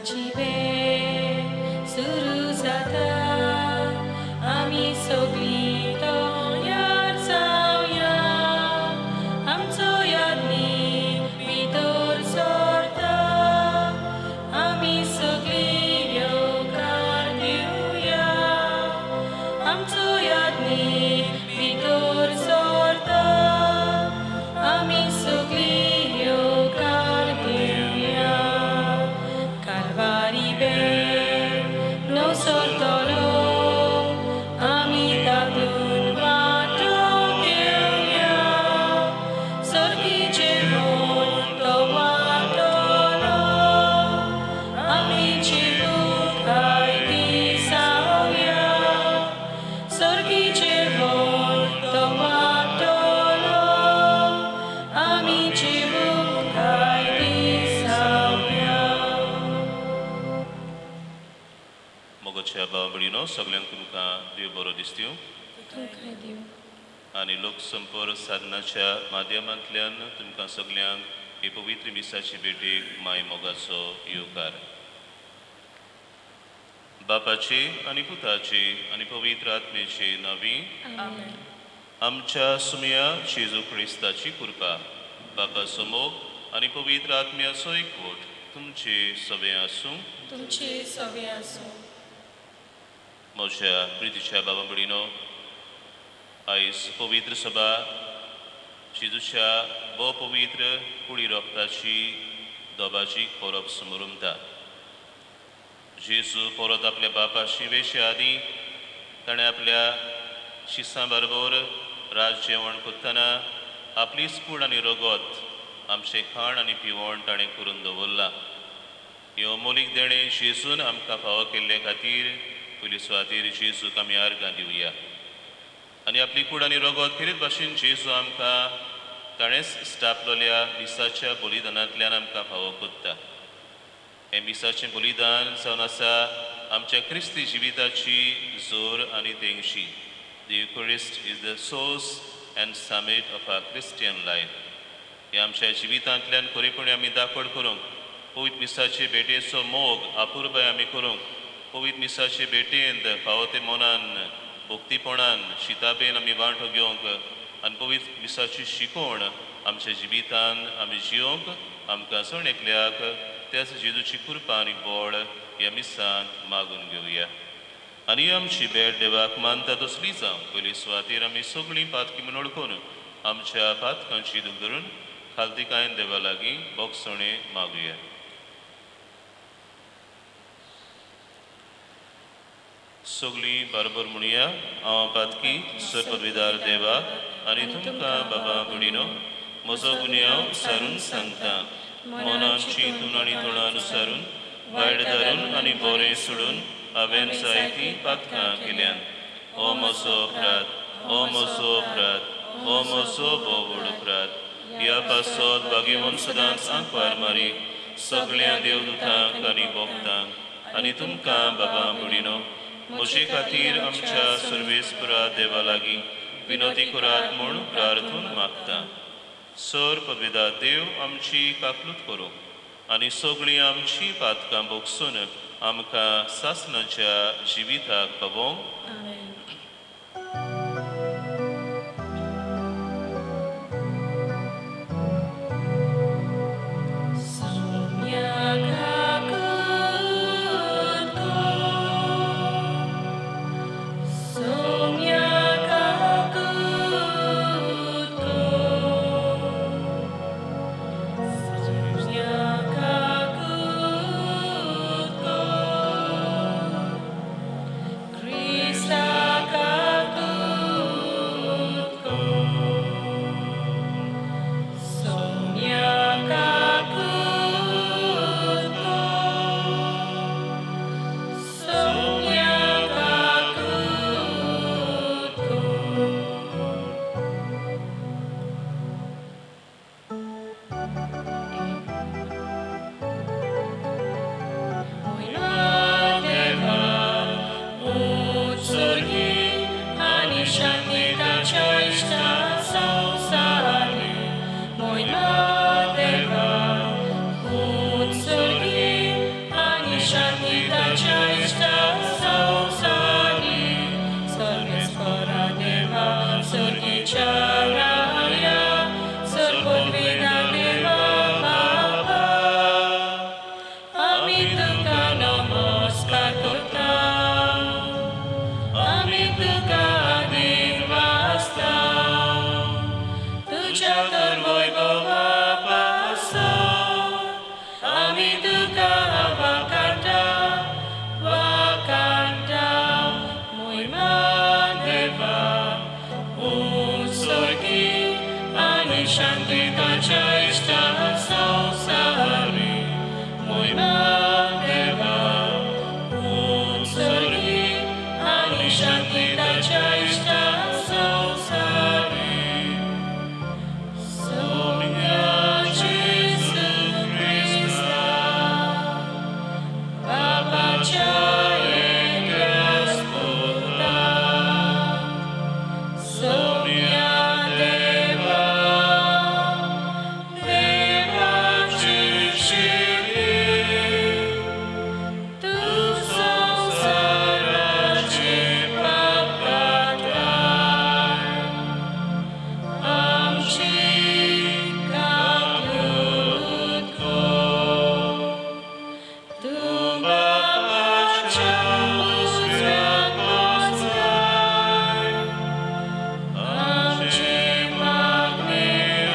मिसाची वेळ सुरू जाता, आमी सगळीं तयार जावया, आमचो यादनी भितर सरता, आमी सगळीं येवकार दिवया, आमचो यादनी भितर सरता, आमी सगळीं येवकार दिवया. कालवारी वेळ न्हव सरतलो, आमी तातूंत वांटो घेवया, सर्गी जेवण तो वांटलो, आमी जिवूंक आयती जावया, सर्गी जेवण तो वांटलो, आमी जिवूंक आयती जावया. मोगाच्या भाव भयणीनो, सगल्यांक तुमकां देव बरो दिसत्यो. तुमकां दिवं. आनी लोकसंपर्क साधनाच्या माध्यमांतल्यान तुमकां सगल्यांक ही पवित्र मिसाची भेटेक माय मोगाचो येवकार. बापाची आनी पुताची आनी पवित्र आत्मेची नवी. आमेन. आमच्या सुमया जेजू क्रिस्ताची कृपा, बापाचो मोग आनी पवित्र आत्म्याचो एकवट तुमचे सवे आसूं. तुमचे सवे आसूं. म्हज्या प्रितीच्या बाबा भयणीनो, आयज पवित्र सभा जेजूच्या भोव पवित्र कुडी रोगताची दोबाची परब समरुमता. जेजू परत आपल्या बापाशी वेशे आदीं ताणें आपल्या शिसां बरोबर रात जेवण करतना आपलीच कूड आनी रगत आमचें खाण आनी पिवण ताणें करून दवरलां. हें अमोलीक देणें जेजून आमकां फावो केल्ले खातीर पयली सुवातेर जेजूक आमी आर्गां दिवया आनी आपली कूड आनी रगत खेरीत भाशेन जेजू आमकां ताणेंच स्टापलेल्या मिसाच्या बलिदानांतल्यान आमकां फावो करता. हें मिसाचें बलिदान जावन आसा आमच्या क्रिस्ती जिविताची जोर आनी तेंगशी. The Eucharist is the source and summit of our Christian life. हे आमच्या जिवितांतल्यान खरेपणी आमी दाखोड करूंक, पवित्र मिसाचे भेटेचो मोग अपुरबाय आमी करूंक, पवित्र मिसाचे भेटेंत फावो ते मनान, भक्तीपणान, शिताबेन आमी वांटो घेवंक आनी पवित्र मिसाची शिकवण आमच्या जिवितान आमी जियोंक आमकां जण एकल्याक त्याच जेजूची कृपा आनी बळ ह्या मिसांत मागून घेवया. आनी आमची भेट देवाक मानता तसली जावं. पयली सुवातेर आमी सगळीं पातकी म्हूण वळखून आमच्या पातकांची दूख धरून खालतीकायन देवा लागीं बोगसणे मागुया. सगळीं बरोबर म्हणया, हांव पातकी सर्पविदार देवा आनी तुमकां बाबा भयणीनो म्हजो गुन्यांव सारून सांगता. मनान चिंतून आनी तोंडान सारून, वायट धरून आनी बरें सोडून हांवें जायतीं पातकां केल्यान. हो म्हजो अपराध, हो म्हजो अपराध, हो म्हजो भोव व्हड अपराध. ह्या पासत भाग्यवंत सदांच आंकवार मारी, सगळ्या देवदूतांक आनी भक्तांक आनी तुमकां बाबा भयणीनो म्हजे खातीर आमच्या सर्वेस्परा देवा लागीं विनोती करात म्हूण प्रार्थून मागता. सर पदवेदा देव आमची काकलूत करूं आनी सगळीं आमची पातकां भोगसून आमकां सासणाच्या जिविताक पावोवंक. आमेन. Christ. तुमच्या सर्वोद्वेदा देवा बाबा आमी तुका नमस्कार करता आमी तुका आदीन वाचता तुज्या तर वैभवा पासत आमी तुका वाकाटा वाकाटा मोहिमा देवा उत्सर्गी आनी शांती ताच्या इश्टा संवसारी मोहिमा देवा उत्सर्गी आनी शांती ताच्या इश्टा संवसारी सोम्या जेजू क्रिस्ता बाबाच्या एकल्याच पुता सोम्या देवा देवाची शिरी तूं संवसाराचे पाप काडटाय आमची काकूत कर. तूं बापाच्या उजव्याक बसलाय, आमची मागणी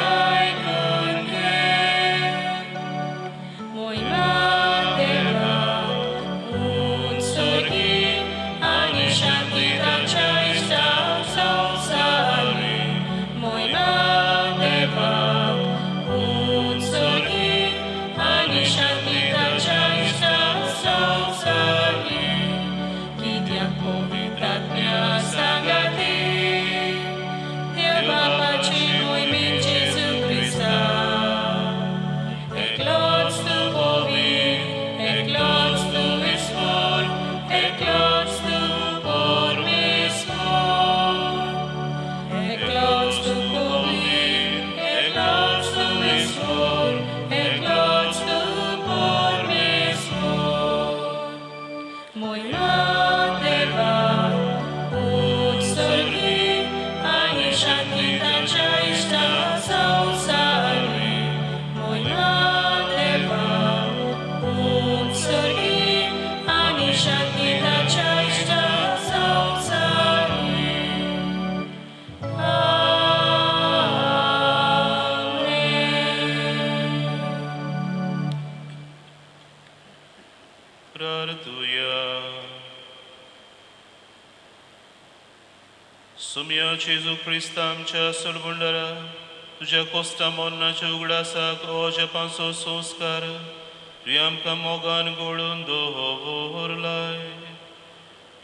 आयकून घे. मोहिमा देवा उत्सर्गी आनी शांती ताच्या इश्टा संवसारी मोहिमा देवा उत्सर्गी आनी शांती ताच्या इश्टा संवसारी कित्याक पवित्र आत्म्या सांगाती देव बापाची मोहिमेन जेजू क्रिस्ता एकलोच तूं पवित्र, एकलोच तूं ईश्वर, एकलोच तूं परमेश्वर. एकलोच तूं पवित्र, एकलोच तूं ईश्वर, एकलोच तूं परमेश्वर. मोहिमा देवा उत्सर्गी आनी शांती ताच्या इश्टा संवसारी मोहिमा देवा उत्सर्गी आनी शांती ताच्या इश्टा संवसारी. आमेन. प्रार्थुया. सुम्या जेजू क्रिस्ता आमच्या सोडबुंडरा तुज्या कोस्ता मरणाच्या उगडासाक अजपांचो संस्कार तुवें आमकां मोगान गोळून दवरलाय.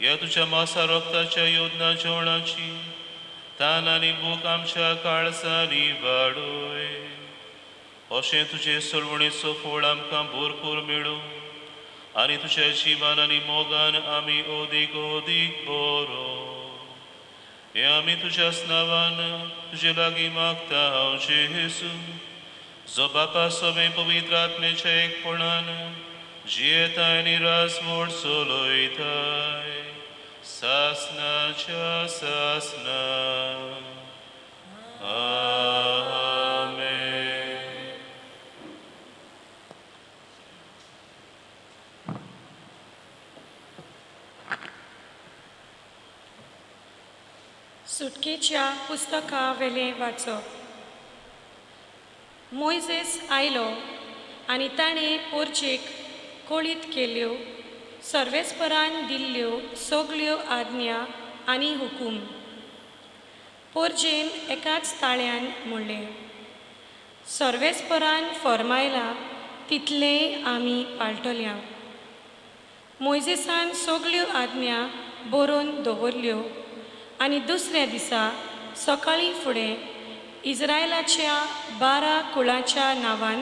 ह्या तुज्या मासा रक्ताच्या योजना जेवणाची तान आनी भूक आमच्या काळजांनी वाडोय अशें तुजे सोडवणेचो फळ आमकां भरपूर मेळूं आनी तुज्या जिवान आनी मोगान आमी अदीक अदीक बरो. हे आमी तुज्याच नांवान तुजे लागीं मागता हांव जेजू जो बापा सवें पवित्र आत्म्याच्या एकपणान जियेताय आनी राजवट चलयताय सासनाच्या सासना. आमेन. सुटकेच्या पुस्तका वेलें वाचप. मोयजेस आयलो आनी ताणें पोरचेक कळीत केल्यो सर्वेस्परान दिल्ल्यो सगल्यो आज्ञा आनी हुकूम. पोरजेन एकाच ताळ्यान म्हणलें, सर्वेस्परान फर्मायलां तितलेंय आमी पाळटल्या. मोयजेसान सगल्यो आज्ञा बरोवन दवरल्यो आनी दुसऱ्या दिसा सकाळीं फुडें इस्रायलाच्या 12 कुळाच्या नांवान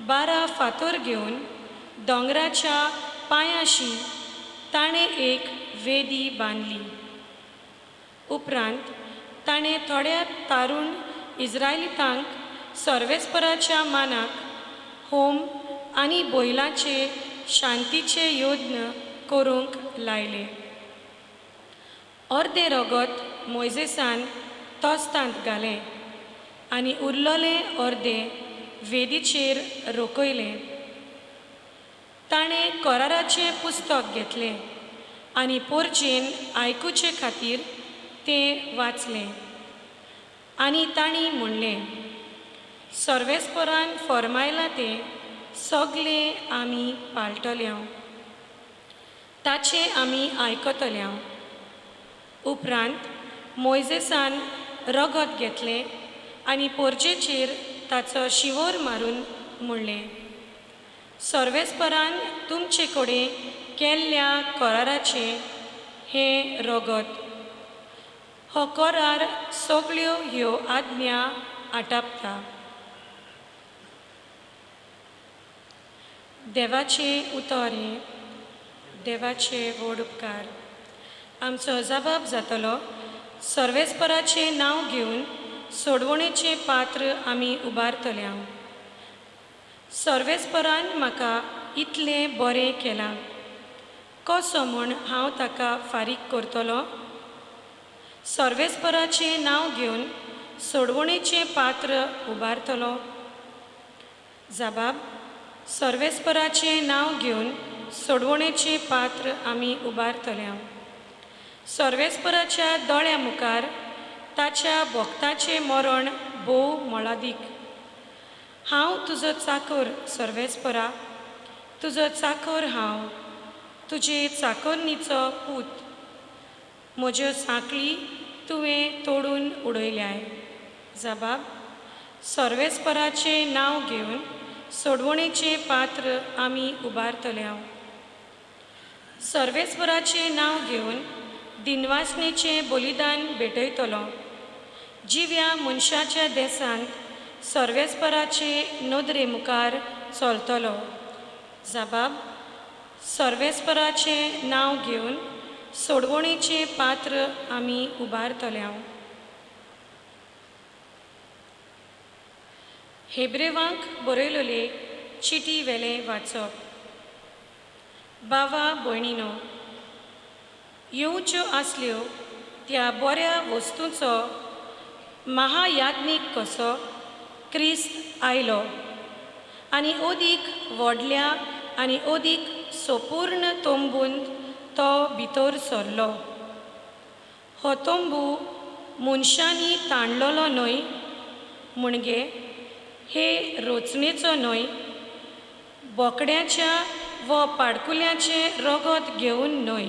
12 फातर घेवन दोंगराच्या पांयाशी ताणें एक वेदी बांदली. उपरांत ताणें थोड्या तारुण इस्रायलितांक सर्वेस्पराच्या मानाक होम आनी बैलाचे शांतीचे यज्ञ करूंक लायले. अर्दें रगत मोयजेसान तोस्तांत घालें आनी उरलोलें अर्दें वेदीचेर रोखयलें. ताणें कराराचें पुस्तक घेतलें आनी पोरचेन आयकुचे खातीर तें वाचलें आनी तांणी म्हणलें, सर्वेस्परान फर्मायलां तें सगलें आमी पाळटले, ताचें आमी आयकतले. उपरांत मोयजेसान रगत घेतलें आनी पोरचेचेर ताचो शिंवोर मारून म्हणलें, सर्वेस्परान तुमचे कडेन केल्ल्या कराराचें हें रगत. हो करार सगळ्यो ह्यो आज्ञा आटापता. देवाचें उतर हें. देवाचे व्हड उपकार. आमचो जबाब जातलो, सर्वेस्पराचें नांव घेवन सोडवणेचें पात्र आमी उबारतले. सर्वेस्परान म्हाका इतलें बरें केलां, कसो म्हूण हांव ताका फारीक करतलो? सर्वेस्पराचें नांव घेवन सोडवणेचें पात्र उबारतलो. जबाब, सर्वेस्पराचें नांव घेवन सोडवणेचें पात्र आमी उबारतले. सर्वेस्पराच्या दोळ्या मुखार ताच्या भक्ताचें मरण भोव मोलादीक. हांव तुजो चाकर सर्वेस्परा, तुजो चाकर हांव, तुजे चाकरनीचो पूत. म्हज्यो सांकळी तुवें तोडून उडयल्याय. जबाब, सर्वेस्पराचें नांव घेवन सोडवणेचें पात्र आमी उबारतले. सर्वेस्पराचें नांव घेवन दिनवासनेचें बलिदान भेटयतलो. जिव्या मनशाच्या देसांत सर्वेस्पराचे नदरे मुखार चलतलो. जबाब, सर्वेस्पराचें नांव घेवन सोडवणेचें पात्र आमी उबारतले. हेब्रेवांक बरयलोले चिटी वेलें वाचप. बावा भयणीनो, येवच्यो आसल्यो त्या बऱ्या वस्तूंचो महायाज्ञीक कसो क्रिस्त आयलो आनी अदीक व्हडल्या आनी अदीक सोपूर्ण तंबूंत तो भितर सरलो. हो तंबू मनशांनी ताणलोलो न्हय, म्हणजे हे रचणेचो न्हय, बोकड्याच्या व पाडकुल्याचें रगत घेवन न्हय,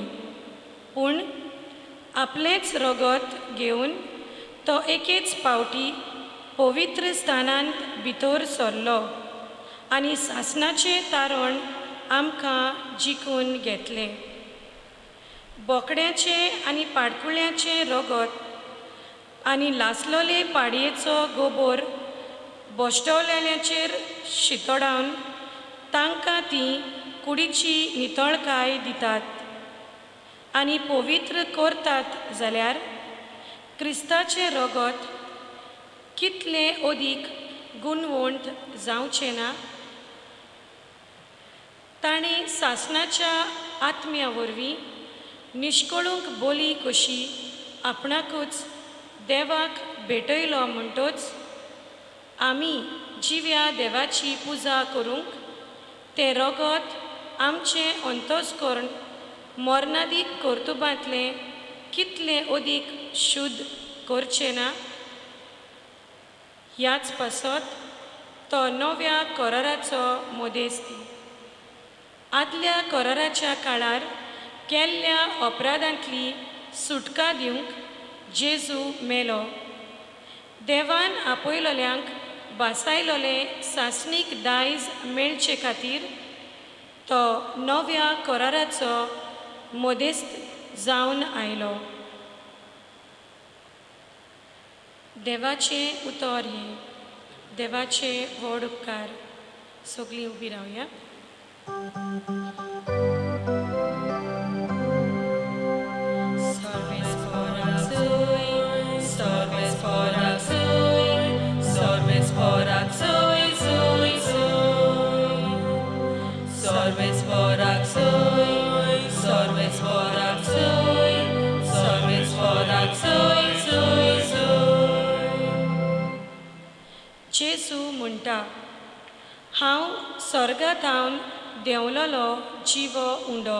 पूण आपलेंच रगत घेवन तो एकेच पावटी पवित्र स्थानांत भितर सरलो आनी सासणाचें तारण आमकां जिखून घेतलें. बोकड्याचें आनी पाडकुळ्याचें रगत आनी लासलोले पाडयेचो गोबोर बोश्टवल्याचेर शितोडावन तांकां ती कुडीची नितळकाय दितात आनी पवित्र करतात जाल्यार क्रिस्ताचें रगत कितलें अदीक गुणवंत जावचें ना? ताणें सासणाच्या आत्म्या वरवीं निश्कळूंक बोली कशी आपणाकूच देवाक भेटयलो म्हणटच आमी जिव्या देवाची पुजा करूंक तें रगत आमचें अंतस्कर्ण मरणादीक कर्तुबांतलें कितलें अदीक शुद्ध करचें ना? ह्याच पासत तो नव्या कराराचो मदेस्ती. आदल्या कराराच्या काळार केल्ल्या अपराधांतली सुटका दिवंक जेजू मेलो. देवान आपयलोल्यांक बासायलोलें सासणीक दायज मेळचे खातीर तो नव्या कराराचो मदेस्त जावन आयलो. देवाचें उतर हें. देवाचे व्हड उपकार. सगळीं उबी रावया. Service for us, जेजू म्हणटा, हांव स्वर्गाथावन देंवलोलो जिवो उंडो.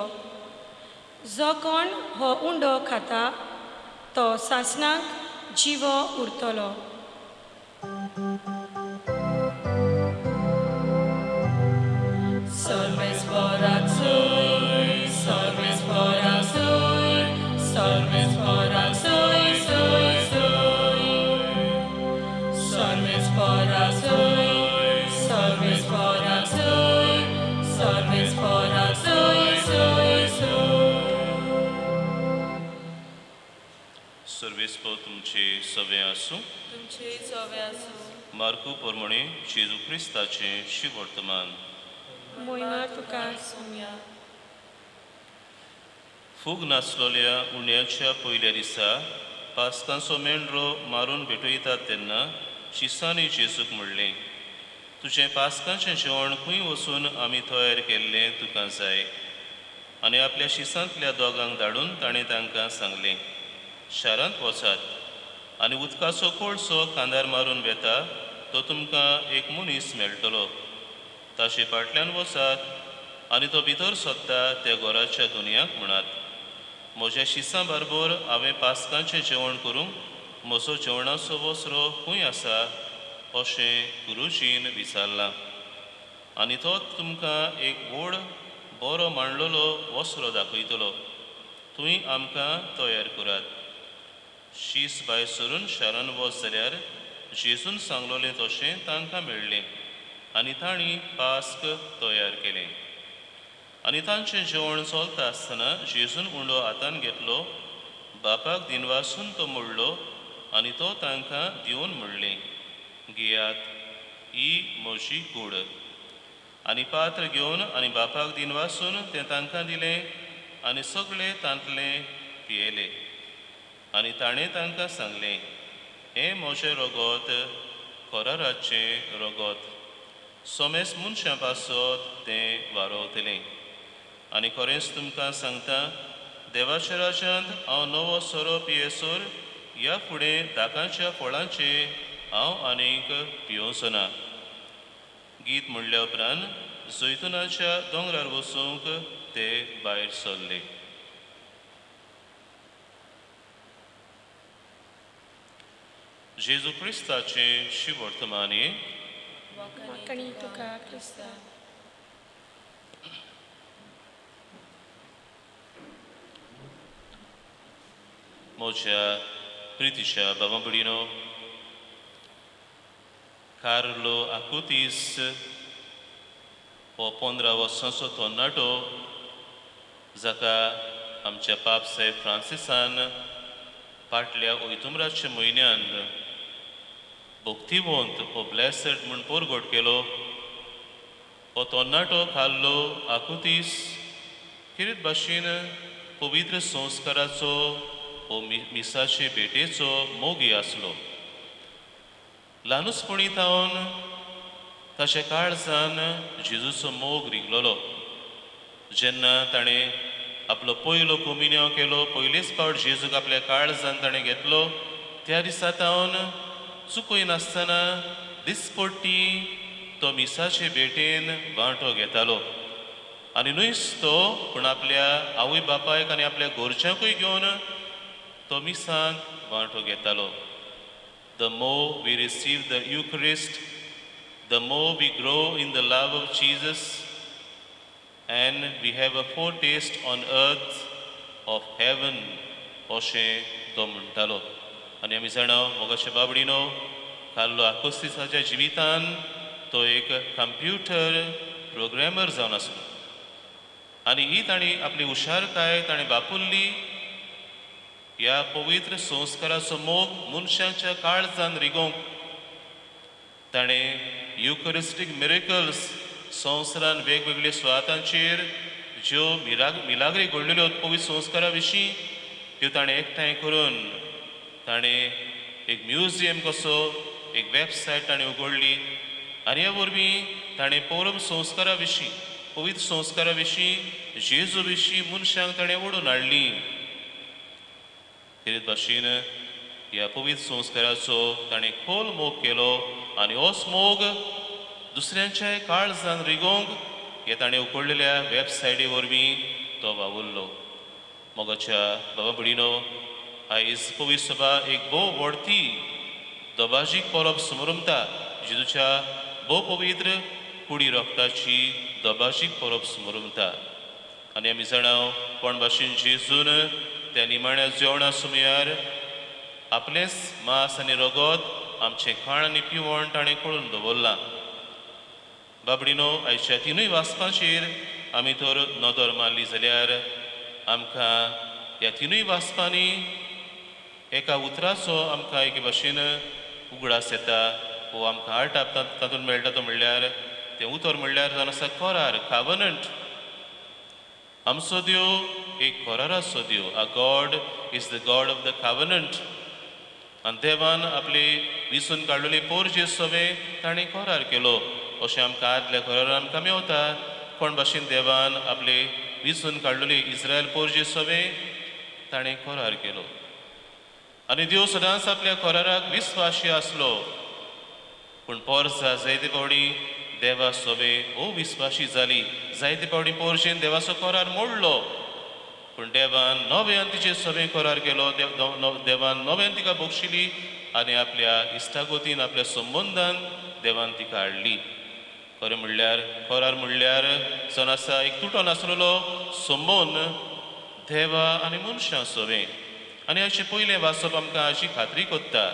जो कोण हो उंडो खाता तो सासणाक जिवो उरतलो. सर्वेस्पो तुमचे सवे आसूं. तुमचे सवे आसूं. मार्कू प्रमाणे जेजू क्रिस्ताचें शिवर्तमान. मोहिमा तुका सोम्या. फूग नासलोल्या उण्याच्या पयल्या दिसा पास्कांचो मेंढरो मारून भेटयतात तेन्ना शिसांनी जेजूक म्हणलें, तुजें पास्कांचें जेवण खंय वचून आमी तयार केल्लें तुका जाय. आनी आपल्या शिसांतल्या दोगांक धाडून ताणें तांकां सांगलें, शारांत वचात आनी उदकाचो कोळसो खांदार मारून वेता तो तुमकां एक मनीस मेळटलो. ताचे फाटल्यान वचात आनी तो भितर सोदता त्या घराच्या दुनियाक म्हणात, म्हज्या शिसां बरोबर हांवें पास्कांचें जेवण करूंक म्हजो जेवणाचो वसरो खंय आसा अशें गुरुजीन विचारलां. आनी तो तुमकां एक व्हड बरो मांडलेलो वसरो दाखयतलो, थंय आमकां तयार करात. शीस भायर सरून शारान वच जाल्यार जेजून सांगलोलें तशें तांकां मेळ्ळें आनी तांणी पास्क तयार केलें. आनी तांचें जेवण चलता आसतना जेजून उंडो हातान घेतलो, बापाक दिनवासून तो मोडलो आनी तो तांकां दिवन म्हणलें, घेयात, ही म्हजी कूड. आनी पात्र घेवन आनी बापाक दिनवासून तें तांकां दिलें आनी सगळे तांतलें पियेले. आनी ताणें तांकां सांगलें, हें म्हजें रगत, कराराचें रगत, सोमेस मनशां पासत तें वारोवतलें. आनी खरेंच तुमकां सांगता, देवाच्या राज्यांत हांव नवो सोरो पियेसर ह्या फुडें दाकांच्या फळांचें हांव आनीक पियोवचो ना. गीत म्हणल्या उपरांत जैतुनाच्या दोंगरार वचूंक ते भायर सरले. जेजू क्रिस्ताचें शिवर्तमानी. वांकणी तुका क्रिस्ता. म्हज्या प्रितीच्या बाबा भयणीनो, कार्लो आकुतीस हो 15 वर्सांचो तरणाटो जाका आमच्या पाप साहेब फ्रांसिसान फाटल्या ओयतुमराच्या म्हयन्यान भक्तिवंत हो ब्लेसड म्हूण परगट केलो. हो तरणाटो कार्लो आकुतीस खेरीत भाशेन पवित्र संस्काराचो हो मिसाचे भेटेचो मोगी आसलो. ल्हानूचपणी थावन ताच्या काळजान जेजूचो मोग रिगलोलो. जेन्ना ताणें आपलो पयलो कोमिन्यांव केलो, पयलेच फावट जेजूक आपल्या काळजान ताणें घेतलो, त्या दिसा थावन चुकयनासतना दिसपट्टी तो मिसाचे भेटेन वांटो घेतालो. आनी न्हयच तो, पूण आपल्या आवय बापायक आनी आपल्या घरच्यांकूय घेवन तो मिसांत वांटो घेतालो. The more we receive the Eucharist, the more we grow in the love of Jesus, and we have a foretaste on earth of heaven, अशें तो म्हणटालो. आनी आमी जाणा मोगाचे बाबडीनो, कार्लो आकोस्तिसाच्या जिवितान तो एक कंप्युटर प्रोग्रॅमर जावन आसलो आनी ही ताणें आपली हुशारकाय ताणें वापरली. ह्या पवित्र संस्काराचो मोग मनशाच्या काळजान रिगोवंक ताणें युकरिस्टीक मिरेकल्स संवसारान वेगवेगळ्या सुवातांचेर ज्यो मिलाग्री घडलेल्यो पवित्र संस्कारा विशीं त्यो ताणें एकठांय करून ताणें एक म्युझियम कसो एक वेबसायट ताणें उगडली आनी ह्या वरवीं ताणें पौरम संस्कारा विशीं, पवित्र संस्कारा विशीं, जेजू विशीं मनशांक ताणें ओडून हाडली. खेरीत भाशेन ह्या पवित्र संस्काराचो ताणें खोल मोग केलो आनी होच मोग दुसऱ्यांच्याय काळजान रिगोवंक हे ताणें उकडलेल्या वेबसायटी वरवीं तो वावुरलो. मोगाच्या बाबा भयणीनो, आयज पवित्र सभा एक भोव व्हडती दबाजीक परब समरमता, जेजूच्या भोव पवित्र कुडी रक्ताची दबाजीक परब समरमता. आनी आमी जाणा कोण भाशेन जेजून त्या निमाण्या जेवणा सुमयार आपलेंच मांस आनी रगत आमचें खाण आनी पिवण ताणें कळून दवरलां. बाबडीनो, आयच्या तिनूय वाचपाचेर आमी तर नदर मारली जाल्यार आमकां ह्या तिनूय वाचपांनी एका उतराचो आमकां एके भाशेन उगडास येता वो आमकां आर्टाप तातूंत मेळटा. तो म्हणल्यार तें उतर म्हणल्यार जावन आसा करार, कावनंट. आमचो देव एक कराराचो देव. A God is the God of the covenant. आनी देवान आपले विसून काडलेले पोरजे सवे ताणें करार केलो अशें आमकां आदल्या करारान आमकां मेवता. कोण भाशेन देवान आपले विसून काडलेले इस्रायल पोरजे सवे ताणें करार केलो आनी देव सदांच आपल्या कराराक विस्वाशी आसलो. पूण पोरसा जायते फावटी देवा सोबे अविस्वाशी जाली. जायते फावटी पोरशेन देवाचो करार मोडलो. पूण देवान नव्यान तिचे सोबे करार केलो. देवान नव्यान तिका बक्षिली आनी आपल्या इश्टागतीन आपल्या संबंदान देवान तिका हाडली. खरें म्हणल्यार करार म्हणल्यार जावन आसा एक तुटो नासलेलो संबंद देवा आनी मनशां सोबे. आनी अशें पयलें वाचप आमकां अशी खात्री कोत्ता.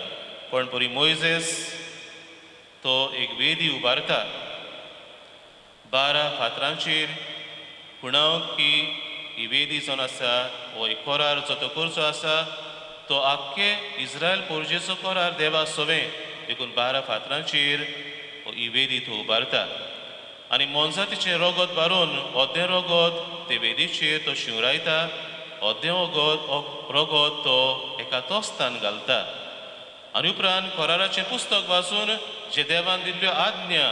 पण परी मोयजेस तो एक वेदी उबारता 12 फातरांचेर खुणावंक की ही वेदी जावन आसा हो एक करार जो तो करचो आसा तो आख्खे इस्रायल पोरजेचो करार देवा सोवें. देखून 12 फातरांचेर ही वेदी तो उबारता आनी मोनजातीचें रगत बारून अर्दें रगत ते वेदीचेर तो शिंवरायता, अर्दें रगत तो एका तोस्तान घालता आनी उपरांत कराराचें पुस्तक वाचून जे देवान दिल्ल्यो आज्ञा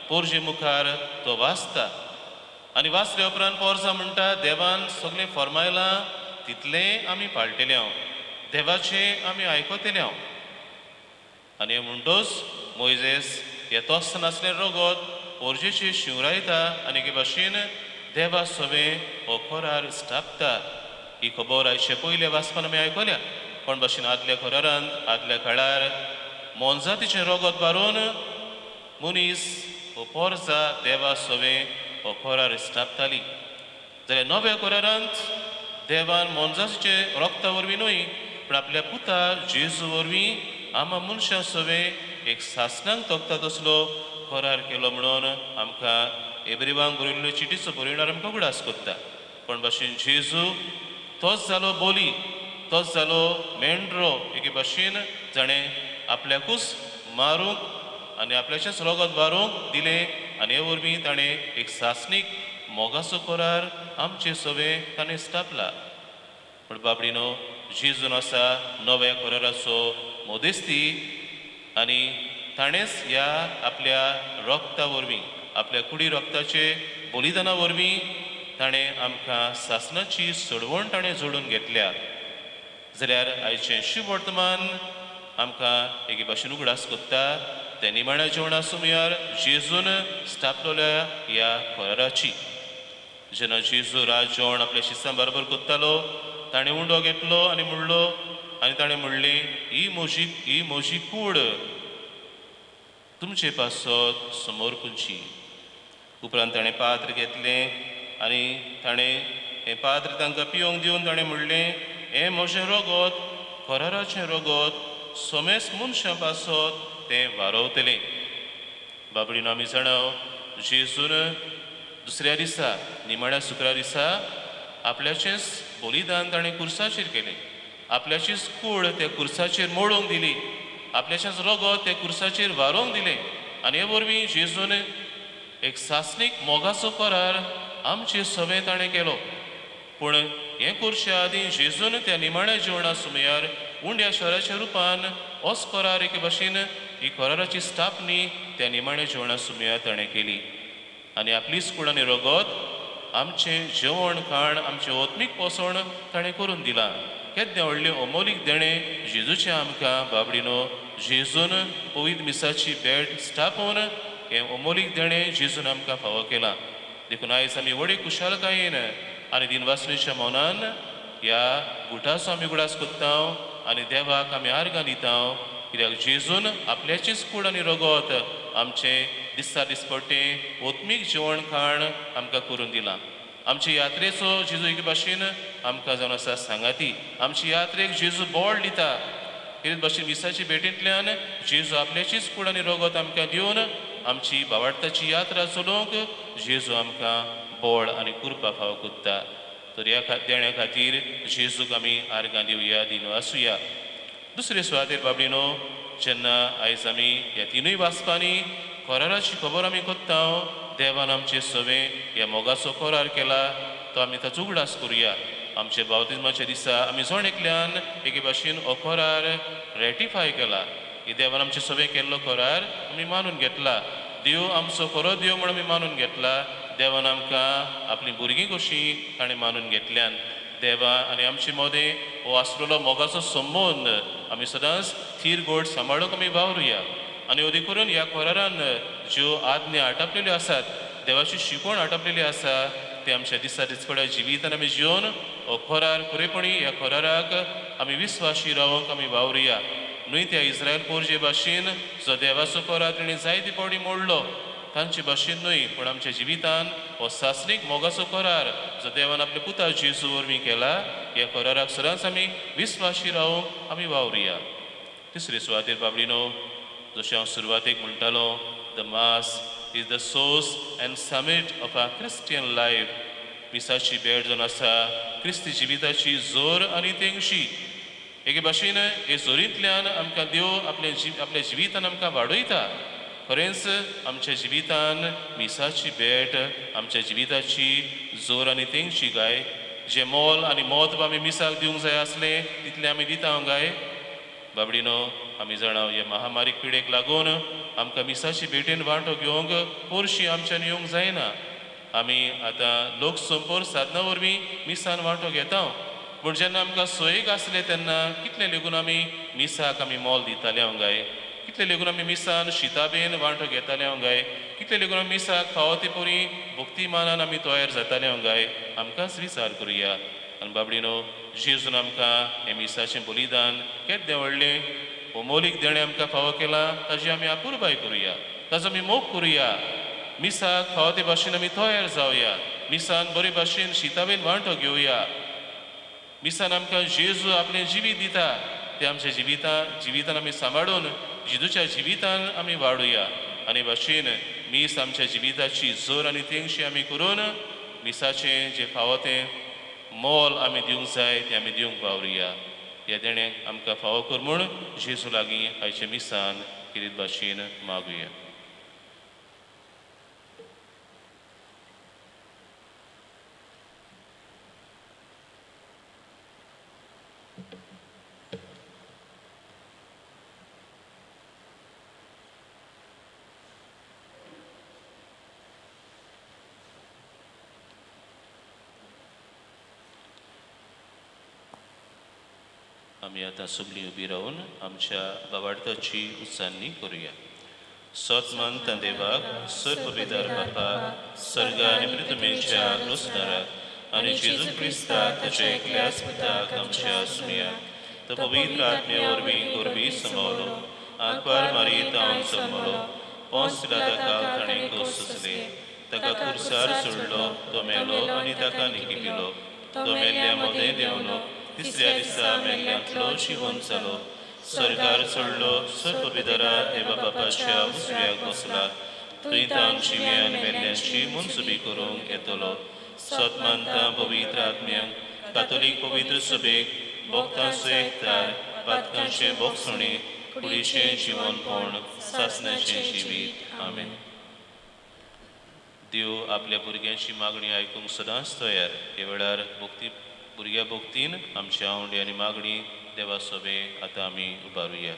पोरजे मुखार तो वाचता आनी वाचल्या उपरांत पोरजा म्हणटा, देवान सगळें फर्मायलां तितलें आमी पाळटेले हांव, देवाचें आमी आयकतले हांव. आनी म्हणटोच मोयजेस हे तोस्तान आसलें रगत पोरजेचेर शिंवरायता आनी एके भाशेन देवा सोबें हो करार स्थापता. ही खबर आयचे पयले वाचपान आमी आयकल्या. कोण भाशेन आदल्या करारांत आदल्या काळार मोनजातीचें रगत बारून मनीस हो पोरजा देवा सोबें हो करार स्थापताली. जाल्यार नव्या करारांत देवान मोनजातीचें रगता वरवीं न्हय पूण आपल्या पुता जेजू वरवीं आमा मनशां सोबें एक सासणांक तोखता तसलो करार केलो म्हणून आमकां एब्रिवांक बरयल्ल्यो चिटीचो बरयणार आमकां उगडास कोत्ता. कोण भाशेन जेजू तोच जालो बोली, तोच जालो मेंढरो एके भाशेन जाणें आपल्याकूच मारूंक आनी आपल्याचेंच रगत मारूंक दिलें आनी हे वरवीं ताणें एक सासणीक मोगाचो करार आमचे सोबें ताणें स्थापला. पूण बाबडीनो, जेजून आसा नव्या कराराचो मदेस्ती आनी ताणेंच ह्या आपल्या रगता वरवीं आपल्या कुडी रगताचे बलिदाना वरवीं ताणें आमकां सासणाची सोडवण ताणें जोडून घेतल्या. जाल्यार आयचें शुभवर्तमान आमकां एके भाशेन उगडास कोत्ता त्या निमाण्या जेवणा सुमयार जेजून स्थापलेल्या ह्या कराराची. जेन्ना जेजू रात जेवण आपल्या शिसां बरोबर कोत्तालो ताणें उंडो घेतलो आनी म्हणलो आनी ताणें म्हणलें, ही म्हजी कूड तुमचे पासत समोर पुंची. उपरांत ताणें पात्र घेतलें आनी ताणें हें पात्र तांकां पिवंक दिवन ताणें म्हणलें, हें म्हजें रगत कराराचें रगत सोमेस मनशां पासत तें वारवतलें. बाबडीन आमी जाणा जेजून दुसऱ्या दिसा निमाण्या शुक्रार दिसा आपल्याचेंच बलिदान ताणें कुर्साचेर केलें, आपल्याचीच कूड त्या कुर्साचेर मोडूंक दिली, आपल्याचेंच रगत त्या कुर्साचेर वारोवंक दिलें आनी हे वरवीं जेजून एक सासणीक मोगाचो करार आमचे सवें ताणें केलो. पूण हें करचे आदीं जेजून त्या निमाण्या जेवणा सुमयार उंड्या शहराच्या रुपान होच करार एके भाशेन ही कराराची स्थापनी त्या निमाण्या जेवणा सुमयार ताणें केली आनी आपलीच कूड आनी रगत आमचें जेवण खाण आमचें आत्मीक पोसण ताणें करून दिलां. केद्दें व्हडलें अमोलीक देणें जेजूचें आमकां बाबडीनो. जेजून पवित्र मिसाची भेट स्थापून हें अमोलीक देणें जेजून आमकां फावो केलां. देखून आयज आमी व्हडे कुशालकायेन आनी दिनवासणेच्या मनान ह्या गुटाचो आमी उगडास कोत्ता आनी देवाक आमी आर्गां दिता, कित्याक जेजून आपल्याचीच कूड आनी रगत आमचें दिसता दिसपट्टें ओत्मीक जेवण खाण आमकां करून दिलां. आमचे यात्रेचो जेजू एके भाशेन आमकां जावन आसा सांगाती. आमचे यात्रेक जेजू बळ दिता. हे भाशेन मिसाचे भेटींतल्यान जेजू आपल्याचीच कूड आनी रगत आमकां दिवन आमची बावाडताची यात्रा चलोवंक जेजू आमकां बळ आनी कृपा फावो कोत्ता. तर ह्या देण्या खातीर जेजूक आमी आर्गां दिवया, दिनवासुया. दुसरे सुवातेर बाबडीनो, जेन्ना आयज आमी ह्या तिनूय वाचपांनी कराराची खबर आमी कोत्ता, देवान आमचे सवें ह्या मोगाचो करार केला तो आमी ताचो उगडास करुया. आमच्या बावतिज्माच्या दिसा आमी जण एकल्यान एके भाशेन हो करार रेटिफाय केला. ही देवान आमचे सवें केल्लो करार आमी मानून घेतला. देव आमचो खरो देव म्हूण आमी मानून घेतला. देवान आमकां आपलीं भुरगीं कशीं ताणें मानून घेतल्यान. देवा आनी आमचे मदें हो आसलेलो मोगाचो संबंद आमी सदांच थीर गोड सांबाळूंक आमी वावरुया. आनी अदी करून ह्या करारान ज्यो आज्ञा आटापलेल्यो आसात, देवाची शिकवण आटापलेली आसा, ते आमच्या दिसा दिसपड्या जिवितान आमी जिवन हो करार खरेपणी ह्या कराराक आमी विस्वाशी रावंक आमी वावरुया. न्हय त्या इस्रायल पोरजे भाशेन जो देवाचो करार तेणी जायते फावटी मोडलो तांचे भाशेन न्हय, पूण आमच्या जिवितान हो सासणीक मोगाचो करार जो देवान आपल्या पुता जेजू वरवीं केला ह्या कराराक सदांच आमी विस्वाशी रावंक आमी वावरुया. तिसरे सुवातेर बाबडीनो, जशें हांव सुरवातेक म्हणटालो, the mass is the source and summit of our Christian life. मिसाची भेट जावन आसा क्रिस्ती जिविताची जोर आनी तेंगशी. एके भाशेन हे जोरींतल्यान आमकां देव आपल्या जिवितान आमकां वाडयता. खरेंच आमच्या जिवितान मिसाची भेट आमच्या जिविताची जोर आनी तेंगशी गाय. जें मोल आनी म्हत्व आमी मिसाक दिवंक जाय आसलें तितलें आमी दिता गाय. बाबडीनो, आमी जाणा ह्या महामारी पिडेक लागून आमकां मिसाची भेटेन वांटो घेवंक पोरशी आमच्यान येवंक जायना. आमी आतां लोकसंपर्क साधना वरवीं मिसान वांटो घेता, पूण जेन्ना आमकां सोयीक आसलें तेन्ना कितलें लेगून आमी मिसाक आमी मोल दिताले हांव गाय, कितले लेगून आमी मिसान शिताबेन वांटो घेताले हांव गाय, कितले लेगून आमी मिसाक फावो ते परी भक्तिमानान आमी तयार जाताले हांव गाय. आमकांच विचार करुया. आनी बाबडीनो, जेजून आमकां हें मिसाचें बलिदान केद्दें व्हडलें अमोलीक देणें आमकां फावो केलां ताजी आमी अपुरबाय करुया, ताजो आमी मोग करुया. मिसाक फावो ते भाशेन आमी तयार जावया, मिसान बरे भाशेन शिताबेन वांटो घेवया. मिसान आमकां जेजू आपलें जिवीत दिता तें आमच्या जिवितान आमी सांबाळून जेजूच्या जिवितान आमी वाडुया. आनी भाशेन मीस आमच्या जिविताची जोर आनी तेंगशी आमी करून मिसाचें जें फावो तें मोल आमी दिवंक जाय तें आमी दिवंक वावरुया. ह्या देणें आमकां फावो कर म्हूण जेजू लागीं आयच्या मिसान किरीत भाशेन मागुया. आमी आतां सगळीं उबी रावन आमच्या बाबार्थाची उच्चारणी करुया. सत मानता देवाक, सर्वविदार बापाक, सर्ग आनी पृथ्वीच्या रोसणाराक आनी जेजू क्रिस्ताक ताच्या एकल्याच पुताक आमच्या सुमयाक, तो पवित्र आत्मे वरवीं गोरवी समवलो, आंकवार मारी तावन जल्मलो, पोंस पिलाताक ताणें खोस सोंसले, ताका खुर्सार सोडलो, तो मेलो आनी ताका निकिपिलो, तो मेल्ल्या मदें देंवलो, तिसऱ्या दिसा मेल्ल्यांतलो जिवन जालो, स्वर्गार चडलो, सर्वविदरा देवा बापाच्या उजव्याक बसला, थंय तावन जिव्यान मेल्ल्यांची मनसुबी करूंक येतलो. सत मानता पवित्र आत्म्यांक, कातोलीक पवित्र सभेक, भक्तांचो एकतार, पातकांचें बोगसणें, कुडीचें जिवनपण, सासणाचें जिवीत. आमेन. देव आपल्या भुरग्यांची मागणी आयकूंक सदांच तयार. ह्या वेळार भक्ती भुरग्या भक्तीन आमची आवडी आनी मागणी देवा सोबे आतां आमी उबारुया.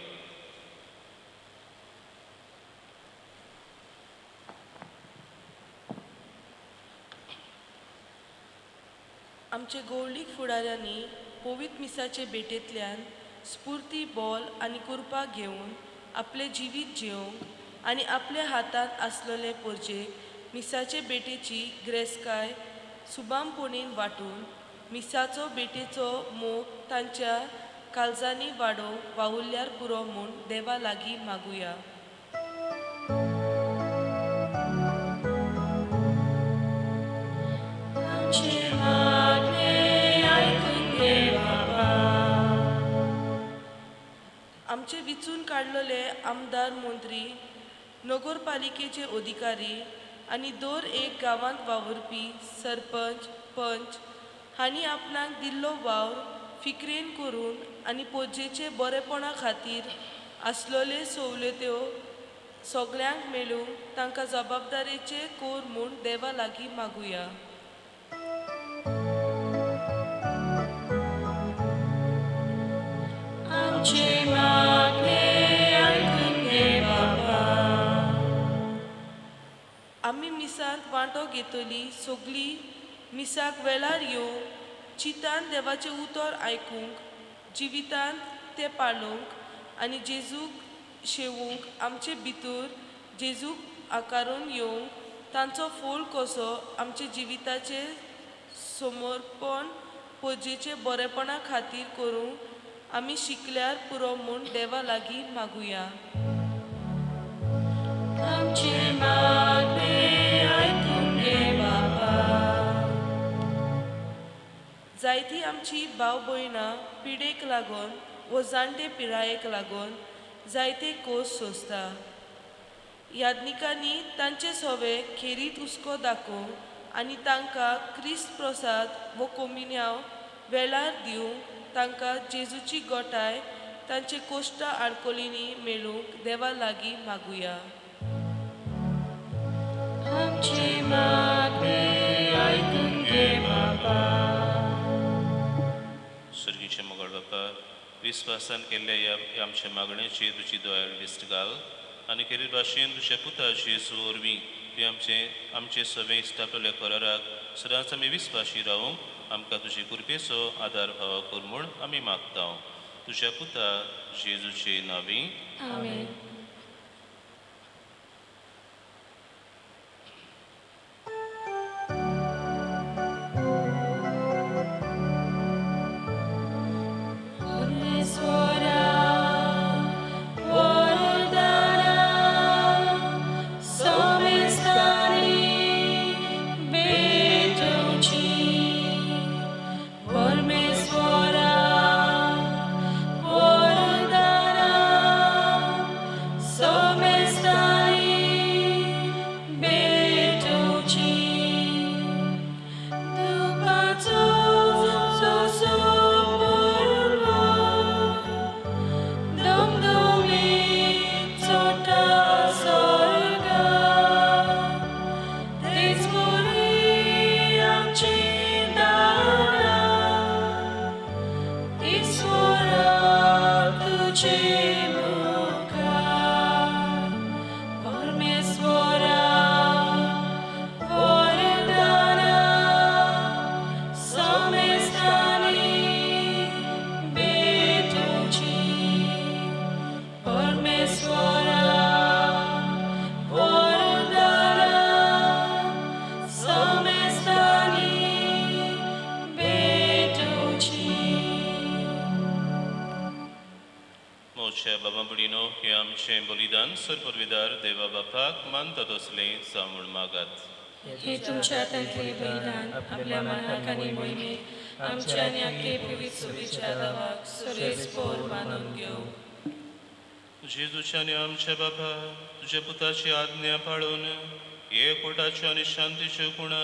आमचे गौलीक फुडाऱ्यांनी पवित्र मिसाचे भेटेंतल्यान स्फूर्ती बोल आनी कुरपा घेवन आपलें जिवीत जेवंक आनी आपल्या हातांत आसलेले पोरजेक मिसाचे भेटेची ग्रेसकाय सुबामपणीन वांटून मिसाचो भेटेचो मोग तांच्या काळजांनी वाडोवंक वावुरल्यार पुरो म्हूण देवा लागीं मागुया. आमचे विचून काडलेले आमदार मंत्री, नगरपालिकेचे अधिकारी आनी दर एक गांवांत वावुरपी सरपंच, पंच हांणी आपणाक दिल्लो वावर फिकरेन करून आनी पोरजेचे बरेपणा खातीर आसलेल्यो सवलत्यो सगल्यांक मेळूंक तांकां जबाबदारेचे कोर म्हूण देवा लागीं मागुया. आमी मिसांत वांटो घेतली सगळीं मिसाक वेळार येवंक, चिंतान देवाचें उतर आयकूंक, जिवितांत तें पाळूंक आनी जेजूक शेवूंक, आमचे भितर जेजूक आकारून येवंक तांचो फोल कसो आमच्या जिविताचें समर्पण पोरजेचे बरेपणा खातीर करूंक आमी शिकल्यार पुरो म्हूण देवा लागीं मागुया. आमचें मागणें आयकून घे बाबा. जायतीं आमची भाव भयणां पिडेक लागून वो जाणटे पिरायेक लागून जायते कोस सोंसता. याज्ञिकांनी तांचे सोवे खेरीत हुस्को दाखोवंक आनी तांकां क्रिस्त प्रसाद वो कोमिन्यांव वेळार दिवंक तांकां जेजूची गोठाय तांचे कोश्टा आडकोलिनी मेळूंक देवा लागीं मागुया. आमचें मागणें आयकून घे बाबा. सर्गीचे मोगाळ बापा, विस्वासान केल्ल्या ह्या आमच्या मागण्याची तुजी दोयाळ दिश्ट घाल आनी केल्ले भाशेन तुज्या पुता जेजू वरवीं तुवें आमचे सगळे इश्टापल्या कराराक सदांच आमी विस्वाशी रावूंक आमकां तुजे कृपेचो आदार फावो कर म्हूण आमी मागता. तुज्या पुता जेजूचे नांवी आमेन. बलिदान सरपरविदार देवा बापाक मानता तसलें जावं मागात. हे तुमच्या हातांतलें बलिदान आपल्या मनाक आनी मोहिमेक आमच्या आनी आख्खे पवित्र सभेच्या देवाक सरेस्पोर मानून घेवं. जेजूच्या आनी आमच्या बापा तुज्या पुताची आज्ञा पाळून एकवटाच्यो आनी शांतीच्यो खुणा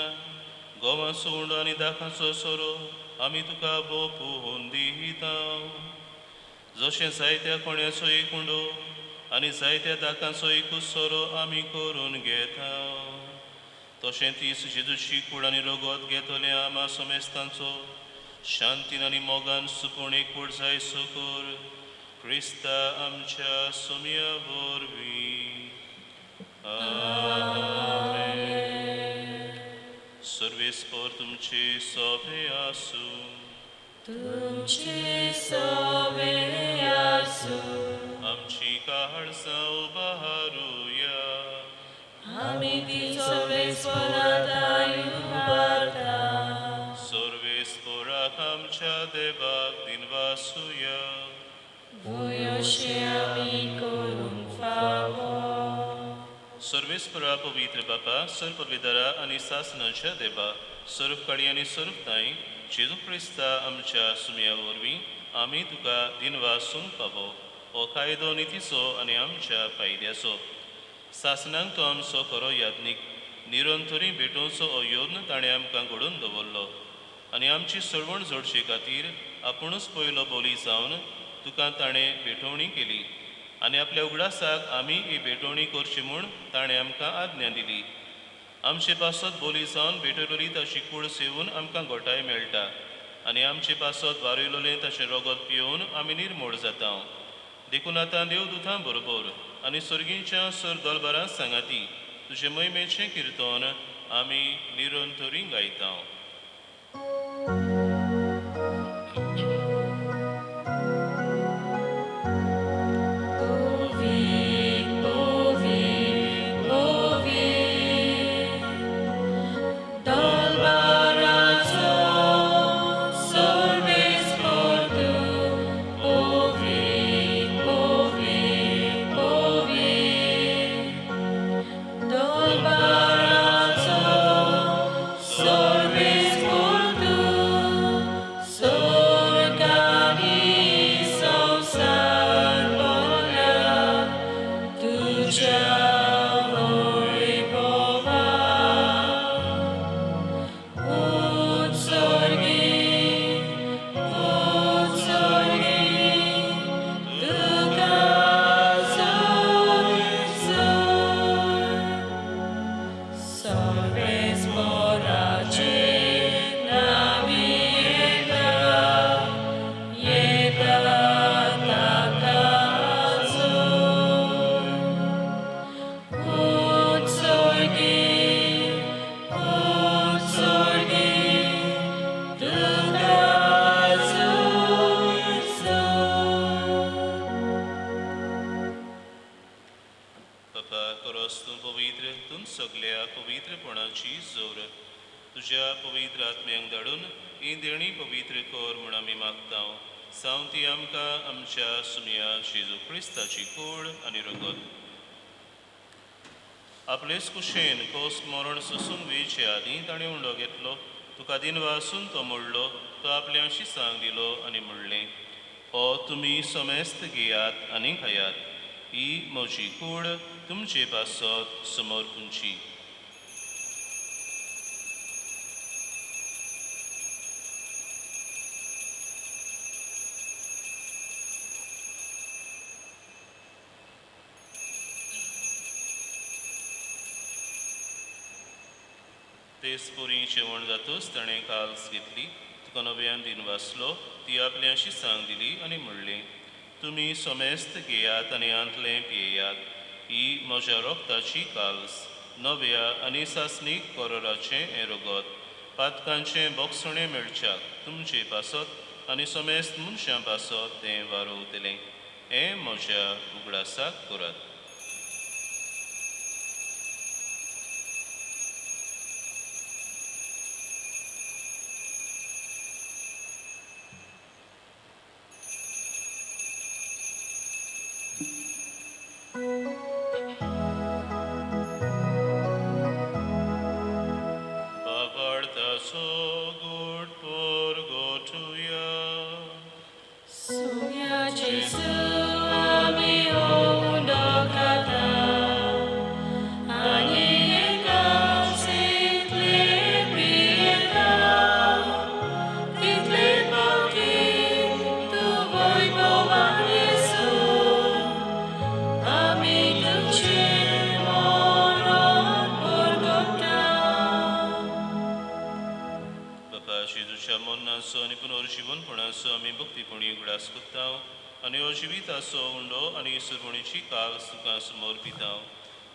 गोवाचो उंडो आनी दाखाचो सोरो आमी तुका बोपून दिता. जशें जायत्या कोण्याचो एक उंडो आनी जायत्या दाकांचो एकूच सोरो आमी करून घेता, तशें तीच जेजूची कूड आनी रगत घेतले आमा समेस्तांचो शांतीन आनी मोगान सुपूण एकवट जायसो कर क्रिस्ता आमच्या सोम्या वरवीं. आमेन. सर्वेस्पर तुमचे सोबे आसूं. तुमचे सवे आसूं. आमची काळजां उबारुया. आमी ती सर्वेस्पराक उबारता. सर्वेस्पराक आमच्या देवाक दिनवासुया. वयशे आमी करूंक फावो. सर्वेस्परा पवित्र बापा, सर्वपविदरा आनी सासनाच्या देवा, सर्व काळी आनी सर्व ताई जेजू क्रिस्ता आमच्या सुमया वरवीं आमी तुका दिनवासूंक फावो. हो कायदो नितीचो आनी आमच्या फायद्याचो. सासनांक तो आमचो खरो याज्ञीक निरंतरी भेटोवचो हो यत्न ताणें आमकां घडोवन दवरलो आनी आमची सळवण जोडचे खातीर आपुणूच पयलो बोली जावन तुका ताणें भेटवणी केली आनी आपल्या उगडासाक आमी ही भेटवणी करची म्हूण ताणें आमकां आज्ञा दिली. आमचे पासत बोली जावन भेटयलोली ताची कूड सेवून आमकां घोटाय मेळटा आनी आमचे पासत वारयलोलें ताचें रगत पियोवन आमी निर्मोळ जाता. देखून आतां देवदूतां बरोबर आनी सर्गींच्या सर दलबारां सांगाती तुजे महिमेचें किर्तन आमी निरंतरी गायता. तुज्या पवित्र आत्म्यांक धाडून ही देणी पवित्र कर म्हूण आमी मागता. सावंती आमकां आमच्या सुमया जेजू क्रिस्ताची कूड आनी रगत. आपलेच कुशेन कोस मरण सोसूंक वेचे आदीं ताणें उंडो घेतलो, तुका दिनवासून तो मोडलो, तो आपल्या शिसांक दिलो आनी म्हणलें, हो तुमी समेस्त घेयात आनी खायात, ही म्हजी कूड तुमचे पासत समर्पूंची. तेच पुरी जेवण जातूच ताणें काल्स घेतली, तुका नव्यान दिन वाचलो, ती आपल्या शिसांक दिली आनी म्हणलें, तुमी समेस्त घेयात आनी आंतलें पियेयात, ही म्हज्या रोगताची काल्स, नव्या आनी सासणीक करोराचें हें रगत, पातकांचें बोगसणें मेळच्याक तुमचे पासत आनी समेस्त मनशां पासत तें वारोवतलें. हें म्हज्या उगडासाक करात.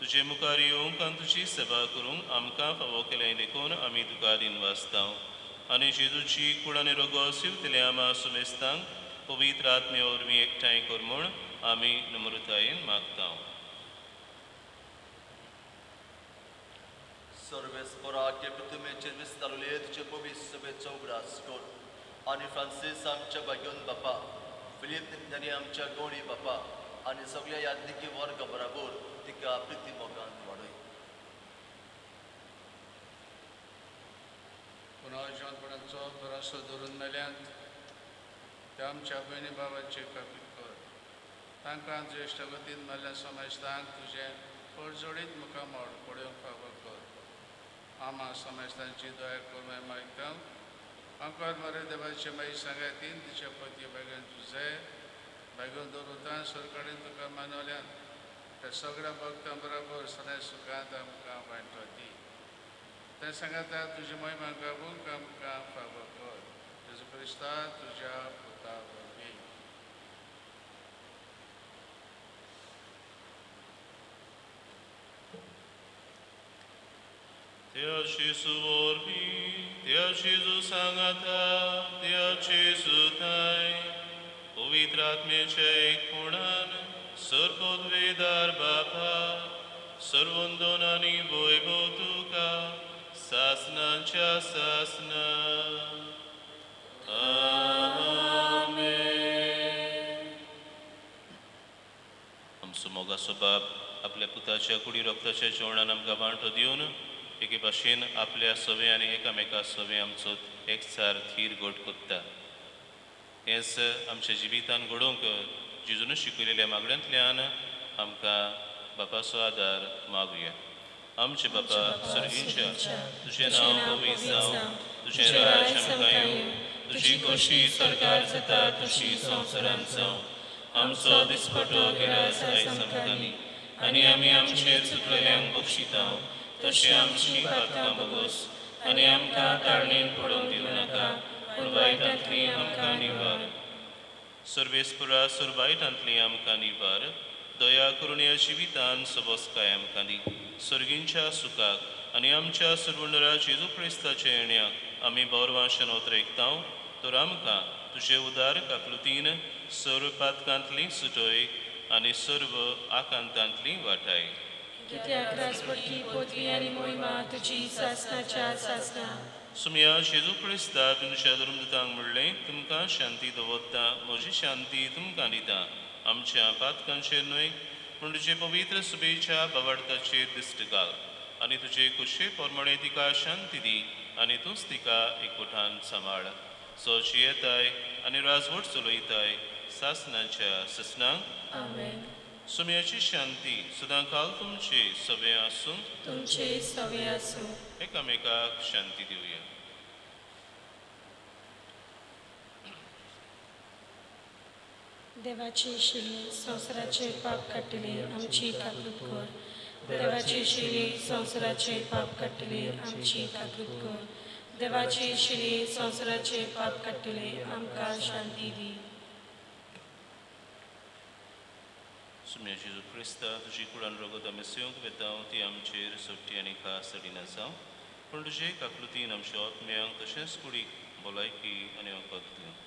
तुजे मुखार येवंक आनी तुजी सेवा करूंक आमकां फावो केलें देखून आमी तुका दिनवासता. आनी जेजूची कूड आनी रोगो सिवतले आमा सुमेस्तांक पवित्र आत्मे वरवीं एकठांय कर म्हूण आमी नम्रतायेन मागता. सर्वेस्पराके प्रतिमेचेर विस्तारले तुजे पवित्र सभेचो उगडास कर आनी फ्रांसीस आमच्या भाग्योन बापा, फिलीप आनी आमच्या गौडी बापा आनी सगळ्या याज्ञिकी वर्ग बराबर तिका प्रिती मोगान वाडय. पुनर्जिवंतपणाचो भरसो धरून मेल्यांत त्या आमच्या भयणी बाबाचे कापीत कर. तांकां ज्येश्ठ गतीन मेल्ल्या समाजतांक तुजें परजोडीत मुखामळ पळोवंक फावो कर. आमा समाजतांची दया करून मागता. अंकर मरे देवाचे माई सांगातीन तिच्या पती बागेन तुझे बागेन दवरता सरकारीन तुका मानवल्यान त्या सगळ्या भक्तां बरोबर सदांच सुखांत आमकां वांटो दी. तें सांगाता तुजी महिमा गावूंक आमकां फावो कर. जेजू क्रिस्ता तुज्या पुता वरवीं. त्या जेजू वरवीं, त्या जेजू सांगाता, त्या जेजू थांय पवित्र आत्म्याच्या एकपणान सर्वोद्वेदार बापा सर्वंदन आनी वैभव तुका सासनाच्या सासना. आमेन. आमचो मोगाचो बाप आपल्या पुताच्या कुडी रक्ताच्या जेवणान आमकां वांटो दिवन एके भाशेन आपल्या सवे आनी एकामेका सवे आमचो एकचार थीर गोट कोत्ता. हेंच आमच्या जिवितान घडोवंक जेजून शिकयलेल्या मागण्यांतल्यान आमकां बापाचो आदार मागुया. आमचे बापा सर्गींच्या, तुजें नांव पवित्र जावं, तुजें राज्य आमकां येवं, तुजी खोशी सरकार जाता तशी संवसारांत जावं. आमचो दिसपटो गिरास आयज आमकां दी आनी आमी आमचेर चुकलेल्यांक बक्षिता तशें आमची पातकां भोगोस आनी आमकां ताळणेन पडोवंक दिवं नाका, पूण वायटांतली आमकां निवार. सर्वेस्परा सर वायटांतली आमकां निवार. दया करून ह्या जिवितान सबसकाय आमकां दी. सर्गींच्या सुखाक आनी आमच्या सर्वंडरा जेजू क्रिस्ताच्या येण्याक आमी बौरवांशन ओतरेकता तर आमकां तुजे उदार काकलुतीन सर्व पातकांतली सुटय आनी सर्व आकांतांतली वाटाय. कित्याक राजपटकी पदवी आनी मोहिमा तुजी सासनाच्या सासना. सुमया जेजू क्रिस्ता तुमच्या धर्मदूतांक म्हणलें, तुमकां शांती दवरता, म्हजी शांती तुमकां दिता. आमच्या पातकांचेर न्हय पूण तुजे पवित्र सभेच्या बावार्थाचेर दिश्ट घाल आनी तुजे कुशे प्रमाणे तिका शांती दी आनी तूंच तिका एकवटान सांबाळ. सो जियेताय आनी राजवट चलयताय सासनाच्या ससनांक. आमेन. सुमयाची शांती सदां काल तुमचे सवे आसूं. तुमचे सवे आसूं. एकामेकाक शांती दिवया. देवाची शिली संवसाराचे पाप काडटली आमची काकूत कर. देवाची शिली संवसाराचे पाप काडटली आमची काकूत कर. देवाची शिली संवसाराचे पाप काडटली आमकां शांती दी. सुमया जेजू क्रिस्ता तुजी कुडान रगत आमी सेवंक वेता ती आमचेर सोडटी आनी खास चडिना जावं, पूण तुजे काकलुतीन आमच्या आत्म्यांक तशेंच कुडीक भलायकी आनी वखद दिवं.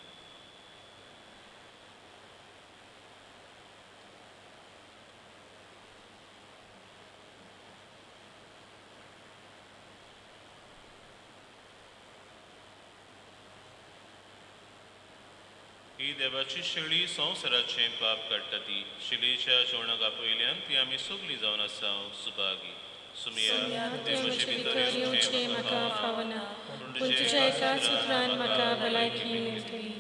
ही देवाची शेळी संवसाराचें पाप काडटा ती शिलेच्या जेवणाक आपयल्यान ती आमी सगळीं जावन आसा सुभागी. सुमया तें म्हजे भितर येवचें म्हाका फावना, पूण तुज्या एकाच उतरान म्हाका भलायकी मेळटली.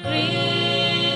Christ.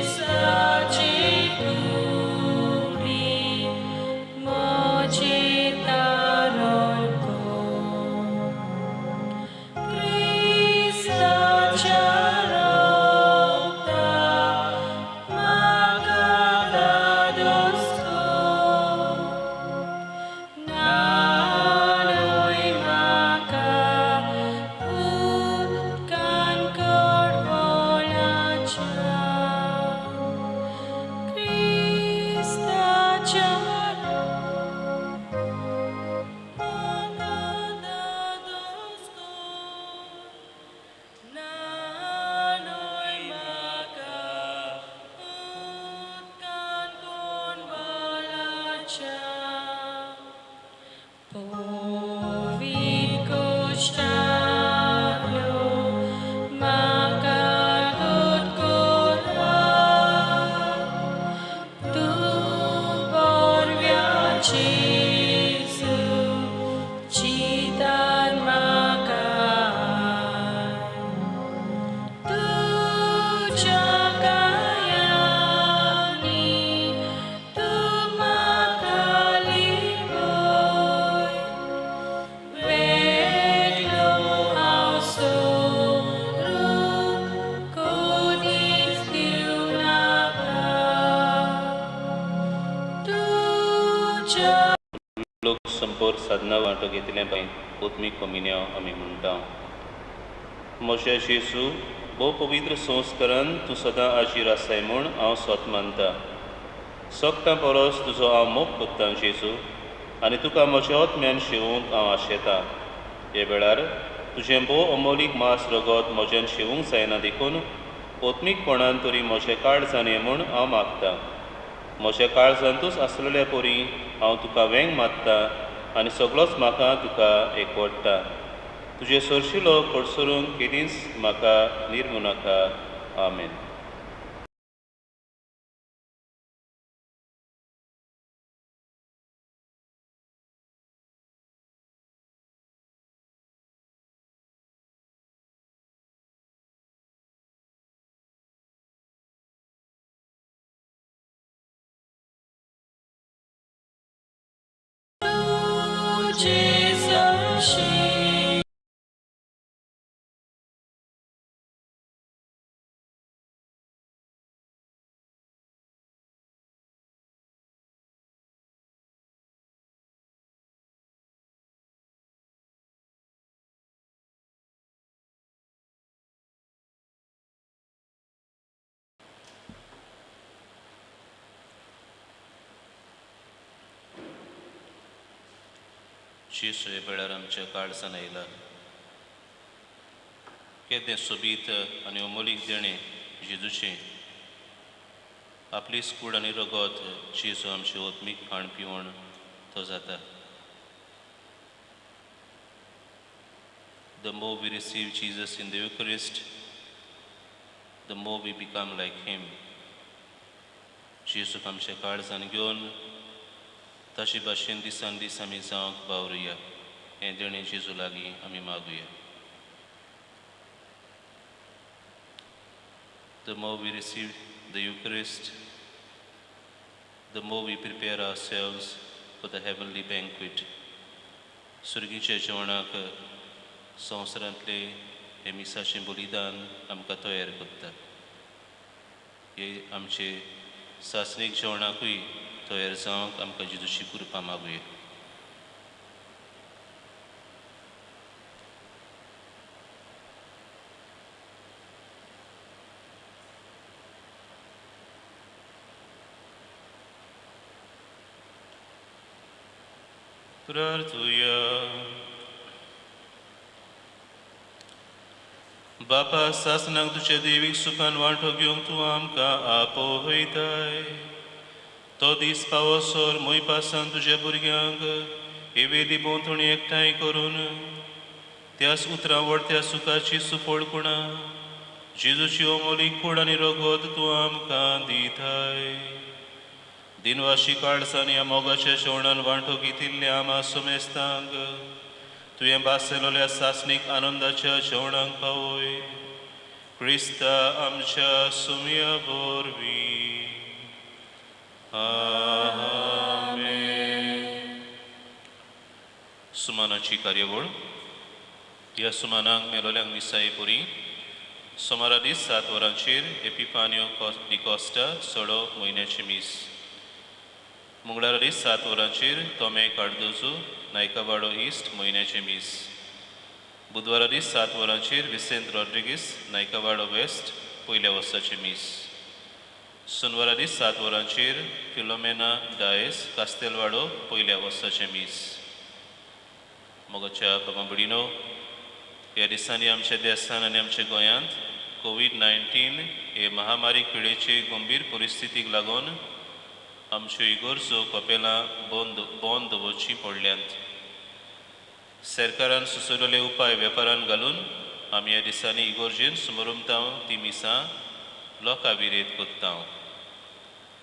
सुपर साधना वांटो घेतिल्ले बाय उत्मीक कोमिन्यांव आमी म्हणटा. म्हज्या जेजू, भोव पवित्र संस्करण तूं सदां आजीर आसाय म्हूण हांव स्वत मानता. सगटां परस तुजो हांव मोग कोत्तां जेजू, आनी तुका म्हज्या आत्म्यान शेवूंक हांव आशेतां. हे वेळार तुजें भोव अमोलीक मांस रगत म्हज्यान शेवूंक जायना देखून ओत्मीकपणान तरी म्हज्या काळजान ये म्हूण हांव मागतां. म्हज्या काळजांतूच आसलेल्या परी हांव तुका वेंग मारता आनी सगळोच म्हाका तुका एकवडटा. तुजे सरशिलो कडसरूंक केदींच म्हाका निर्मू नाका. आमेन. जेजू हे वेळार आमच्या काळजान आयला. केदें सोबीत आनी अमोलीक देणें जेजूचें. आपली कूड आनी रगत जेजू आमचें आत्मीक खाण पिवण तो जाता. The more we receive Jesus in the Eucharist, the more we become like him. जेजूक आमच्या काळजान घेवन ताचे भाशेन दिसान दीस आमी जावंक बावरुया. हें देणें जेजू लागीं आमी मागुया. The more we receive the Eucharist, the more we prepare ourselves for the heavenly banquet. सुर्गीच्या जेवणाक संवसारांतले हे मिसाचें बलिदान आमकां तयार करता. हे आमचे सासणीक जेवणाकूय तयार जावंक आमकां जेजूची कृपा मागुया. प्रार्थुया. बापा, सासणाक तुज्या देवीक सुखान वांटो घेवंक तूं आमकां आपयताय. तो दीस पावसर मोयपासान तुज्या भुरग्यांक हे वेदी भोंवतणी एकठांय करून त्याच उतरां वडत्या सुखाची सुफळ कुणा जेजूची अमोलीक कूड आनी रगत तूं आमकां दिताय. दिनवाशी काळजान ह्या मोगाच्या जेवणान वांटो घेतिल्ल्या आमा समेस्तांक तुवें भासलेल्या सासणीक आनंदाच्या जेवणाक पावय. क्रिस्ता आमच्या सुमया वरवीं. आमेन. सुमानाची कार्यावळ. ह्या सुमानाक मेलोल्यांक मिसाई पुरी सोमारा दीस 7 वरांचेर एपिफानियो डिकॉस्टा सडो म्हयन्याची मीस. मंगळारा दीस 7 वरांचेर तोमे कार्दोजो नायकावाडो इस्ट म्हयन्याचें मीस. बुधवारा दीस 7 वरांचेर विसेंत रॉड्रिगीस नायकावाडो वेस्ट पयल्या वर्साचें मीस. सोनवारा दीस 7 वरांचेर फिलोमेना डायस कास्तेलवाडो पयल्या वर्साचें मीस. मोगाच्या बाबा भयणीनो, ह्या दिसांनी आमच्या देसान आनी आमच्या गोंयांत कोवीड-19 हे महामारी पिडेचे गंभीर परिस्थितीक लागून आमच्यो इगर्जो कपेलां बंद दवरचीं पडल्यांत. सरकारान सुचयलेले उपाय वेपारान घालून आमी ह्या दिसांनी इगर्जेन सुमरुमतांव ती मिसां लोकां विरेत कोत्तांव.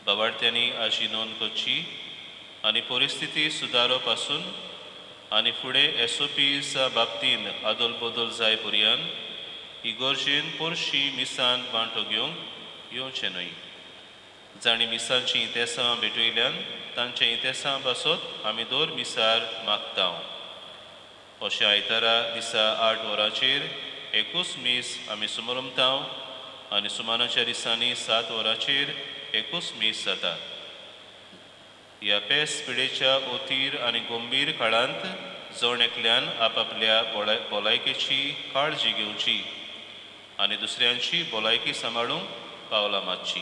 बाबार्थ्यांनी आजी नोंद करची आनी परिस्थिती सुदारप आसून आनी फुडें एसओपीच्या बाबतीन आदल बदल जाय पर्यंत इगर्जेन परशी मिसान वांटो घेवंक येवचें न्हय. जांणी मिसांची इतिहासां भेटयल्यान तांच्या इतिहासां पासत आमी दर मिसार मागता. अशें आयतारा दिसा 8 वरांचेर एकूच मीस आमी सुमरमता आनी सुमानाच्या दिसांनी 7 वरांचेर एकूच मीस जाता. ह्या पेस पिडेच्या ओतीर आनी गंभीर काळांत जण एकल्यान आपापल्या भलायकेची काळजी घेवची आनी दुसऱ्यांची भलायकी सांबाळूंक पावलां मारची.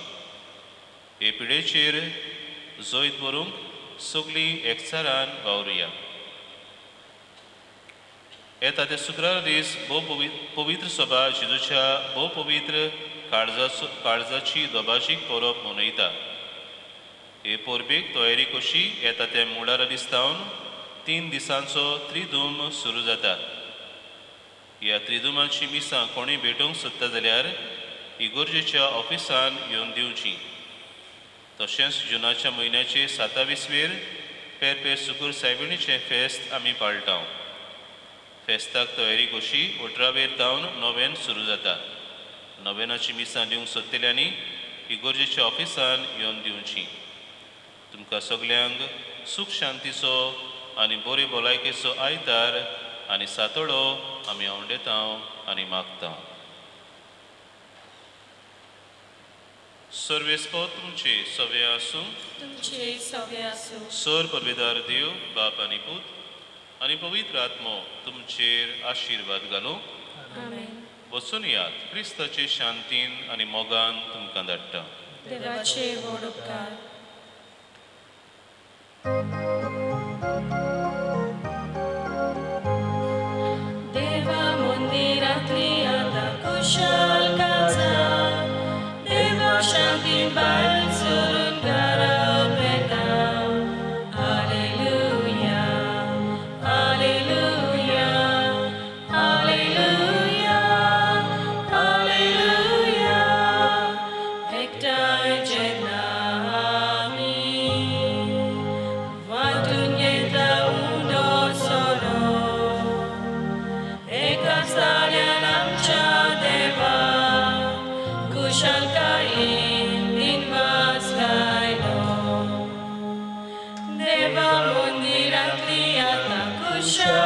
हे पिडेचेर जैत व्हरूंक सगळीं एकचारान वावरुया. येता ते शुक्रार दीस भोव पवित्र सभा जेजूच्या भोव पवित्र काळजाची दोबाजीक परब मनयता. हे परबेक तयारी कशी येता ते मुळारा दिसतावन 3 दिसांचो त्रिधूम सुरू जाता. ह्या त्रिधुमाची मिसां कोणी भेटोवंक सोदता जाल्यार इगोर्जेच्या ऑफिसान येवन दिवची. तशेंच जुनाच्या म्हयन्याचे 27वेर पेरपेर सुकूर सायबिणीचें फेस्त आमी पाळटा. फेस्ताक तयारी कशी 18वेर जावन नोवेन सुरू जाता. नोवेनाची मिसां दिवंक सोदतल्यांनी इगोर्जेच्या ऑफिसान येवन दिवची. तुमकां सगल्यांक सूख शांतीचो आनी बरे भलायकेचो आयतार आनी सातोडो आमी आवडेता आनी मागता. सर्वेस्पद तुमचे सवे आसूं. तुमचे सवे आसूं. सर परवेदार देव बाप आनी पूत आनी पवित्र आत्मो तुमचेर आशिर्वाद घालूं. वचून यात क्रिस्ताचे शांतीन आनी मोगान तुमकां धाडटा. देवाचे व्हड उपकार. देवा मंदिरांतली आतां कुशल काजा, देवा शांतीन भायर सरून घरा पेता. हालेलुया, हालेलुया, हालेलुया, हालेलुया. एकठांय जेन्ना आमी वांटून घेतला उंडो सोरो, एकाच ताळ्यान आमच्या देवा कुशलकायेन दिनवास गायलो. देवा मंदिरांतली आतां कुशल